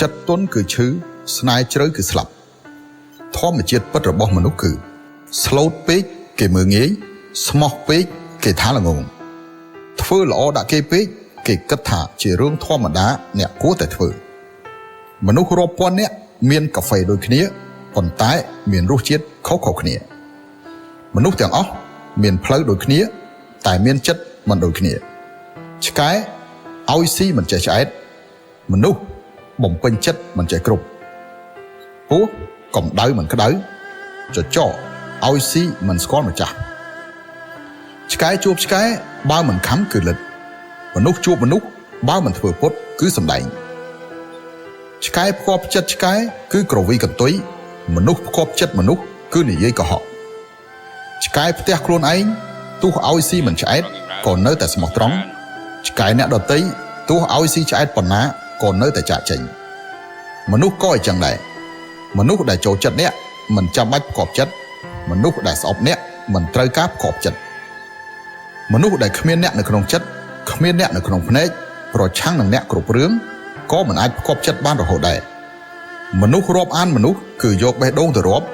ចិត្តទន់គឺឈឺស្នេហ៍ជ្រៅគឺស្លាប់ធម្មជាតិពិតរបស់មនុស្សគឺស្លូតពេកគេមើលងាយស្មោះពេកគេថាល្ងងធ្វើល្អដាក់គេពេកគេគិតថាជារឿងធម្មតាអ្នកគួរតែធ្វើមនុស្សរាប់ពាន់នាក់មានកាហ្វេដូចគ្នាប៉ុន្តែមានរសជាតិខុសៗគ្នាមនុស្សទាំងអស់មានផ្លូវដូចគ្នាតែមានចិត្តមិនដូចគ្នាឆ្កែឲ្យស៊ីមិនចេះឆ្អែតមនុស្សបំពេញចិត្តមិនចេះគ្រប់ពស់កំដៅមិនក្តៅចចកឲ្យស៊ីមិនស្គាល់ម្ចាស់ឆ្កែជួបឆ្កែបើមិនខំគឺលិតមនុស្សជួបមនុស្សបើមិនធ្វើពុតគឺសំដែងឆ្កែផ្គប់ចិត្តឆ្កែគឺក្រវីកន្ទុយមនុស្សផ្គប់ចិត្តមនុស្សគឺនិយាយកុហកឆ្កែផ្ទះខ្លួនឯងទោះឲ្យស៊ីមិនឆ្អែតក៏នៅតែស្មោះត្រង់ឆ្កែអ្នកដទៃទោះឲ្យស៊ីឆ្អែតប៉ុណ្ណាក៏នៅតែចាកចេញមនុស្សក៏អញ្ចឹងដែរមនុស្សដែលចូលចិត្តអ្នកមិនចាំបាច់ផ្គប់ចិត្តមនុស្សដែលស្អប់អ្នកមិនត្រូវការផ្គប់ចិត្តមនុស្សដែលគ្មានអ្នកនៅក្នុងចិត្តគ្មានអ្នកនៅក្នុងភ្នែកប្រឆាំងនឹងអ្នកគ្រប់រឿងក៏មិនអាចផ្គប់ចិត្តបានរហូតដែរមនុស្សរាប់អានមនុស្សគឺយកបេះដូងទៅរាប់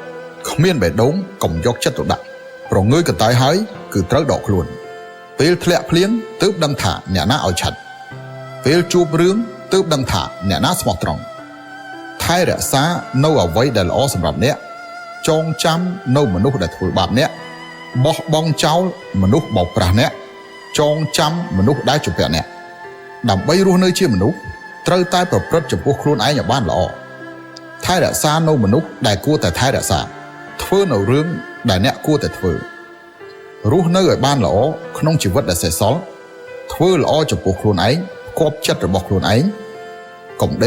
គ្មានបេះដូងកុំយកចិត្តទៅដាក់ប្រងើយកន្តើយហើយគឺត្រូវដកខ្លួនពេលធ្លាក់ភ្លៀងទើបដឹងថាអ្នកណាឲ្យឆាត់ពេលជួបរឿងទើបដឹងថាអ្នកណាស្មោះត្រង់ថែរក្សានៅអ្វីដែលល្អសម្រាប់អ្នកចងចាំនៅមនុស្សដែលធ្វើបាបអ្នកបោះបង់ចោលមនុស្សបោកប្រាស់អ្នកចងចាំមនុស្សដែលជំពាក់អ្នកដើម្បីរស់នៅជាមនុស្សត្រូវតែប្រព្រឹត្តចំពោះខ្លួនឯងឲ្យបានល្អថែរក្សានៅមនុស្សដែលគួរតែថែរក្សាធ្វើនៅរឿងដែលអ្នកគួរតែធ្វើរស់នៅឲ្យបានល្អក្នុងជីវិតដែលសេសសល់ធ្វើល្អចំពោះខ្លួនឯងផ្គប់ចិត្តរបស់ខ្លួនឯងកុំដេក